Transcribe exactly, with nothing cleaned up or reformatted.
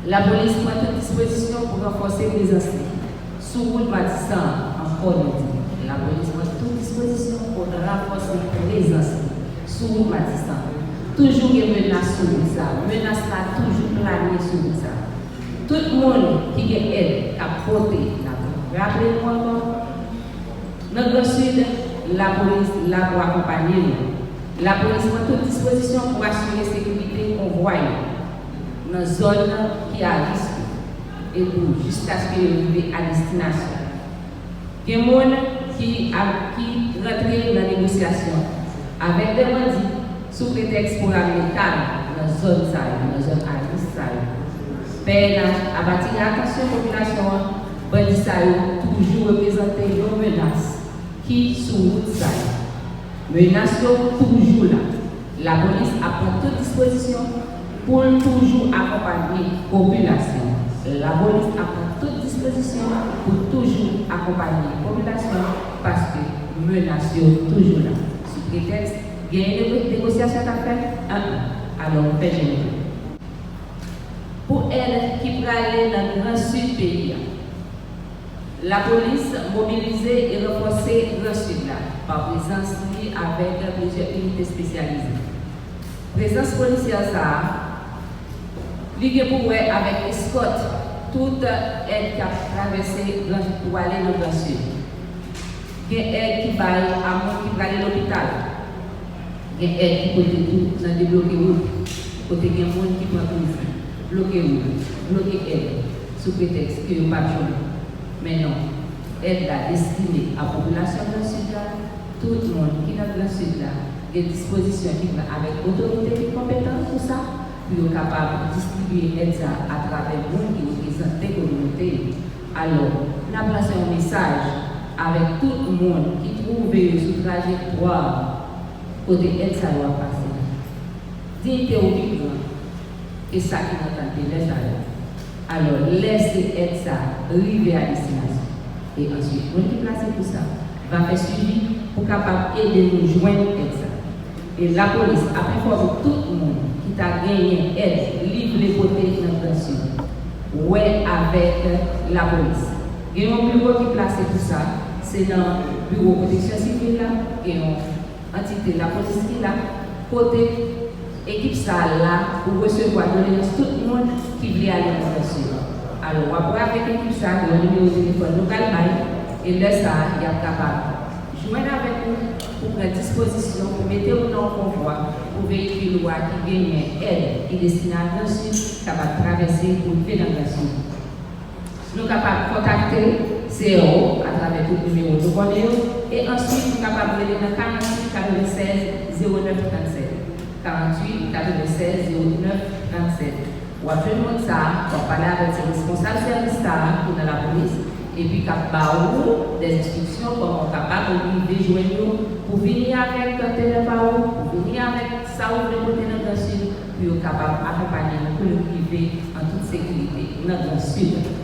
Lapolis pran tout dispozisyon pou ranfòse prezans li sou wout Matisan an, ankò nou di, lapolis pran tout dispozisyon pou ranfòse prezans li sou wout Matisan. Toujou gen menas sou wout sa, menas la toujou plane sou wout sa. Tout moun ki gen èd k ap pote, n ap raple nou ankò, nan Gran Sid, lapolis la pou akonpanye nou. Lapolis pran tout dispozisyon pou asire sekirite konvwa yo nan zòn ki a risk e pou jiskaske yo rive a destinasyon. Gen moun ki ap, ki rantre nan negosyasyon avèk de bandi sou pretèks pou rale kalm nan zòn sa yo, nan zòn a risk sa yo. P N H ap atire atansyon popilasyon an, bandi sa yo toujou reprezante yon menas ki sou wout sa yo. Menas yo toujou la. Lapolis ap pran tout dispozisyon pou l toujou akonpanye popilasyon. Lapolis ap pran tout dispozisyon pou toujou akonpanye popilasyon paske menas yo toujou la. Sou pretèks genyen nego-, negosyasyon k ap fèt, an, alò, fè jeni. Pou èd ki prale nan Gran Sid peyi a, lapolis mobilize e ranfòse Gran Sid la pa prezans li avèk plizyè inite espesyalize. Prezans polisyè sa a, li gen pou wè avèk eskòt tout èd k ap travèse Gran, pou ale nan Gran Sid. Gen èd ki bay a moun ki prale lopital. Gen èd ki pote tou nan debloke wout, kote gen moun ki pran priz, bloke wout, bloke èd, sou pretèks ke yo p ap jwenn. Men non, èd la destine a popilasyon Gran Sid la. Tout moun ki nan Gran Sid la gen dispozisyon ki pran avèk otorite ki konpetan pou sa, pou yo kapab distribye èd sa atravè moun ki reprezante kominote yo. Alò, n ap lanse yon mesaj avèk tout moun ki twouve yo sou trajektwa kote èd sa yo ap pase. Diyite ou pi gran ke sa ki nan tante lè sa yo. Alò, lèse èd sa rive a destinasyon. E answit, moun ki plase pou sa va fè swivi pou kapab ede nou jwenn èd sa. E lapolis ap enfòme tout moun ki ta genyen èd li vle pote nan Gran Sid, wè avèk lapolis. Gen yon biwo ki plase pou sa, se nan biwo pwoteksyon sivil la, gen yon antite lapolis ki la, kote ekip sa a la pou resevwa doleyans tout moun ki vle ale nan Gran Sid. Alò, w ap wè avèk ekip sa a, gen yon nimewo telefòn nou pral bay, e lè sa a, y ap kapab jwenn avèk ou pou pran dispozisyon pou mete ou nan yon konvwa pou veyikil ou a ki genyen èd ki destine a Gran Sid kapab travèse pou rive nan Gran Sid. Nou kapab kontakte C R O atravè tout nimewo nou konnen yo, e answit nou kapab rele nan karanntuit katrevennsèz zewo nèf trannsèt. Karanntuit katrevennsèz zewo nèf trannsèt. W ap jwenn moun sa a, w ap pale avèk se responsab sèvis sa a ki nan lapolis, epi k ap ba ou dèzenstriksyon kòman w kapab rive jwenn yo pou vini avèk kontènè pa ou, pou vini avèk sa ou vle pote nan Gran Sid, pou yo kapab akonpanye nou pou nou rive an tout sekirite nan Gran Sid.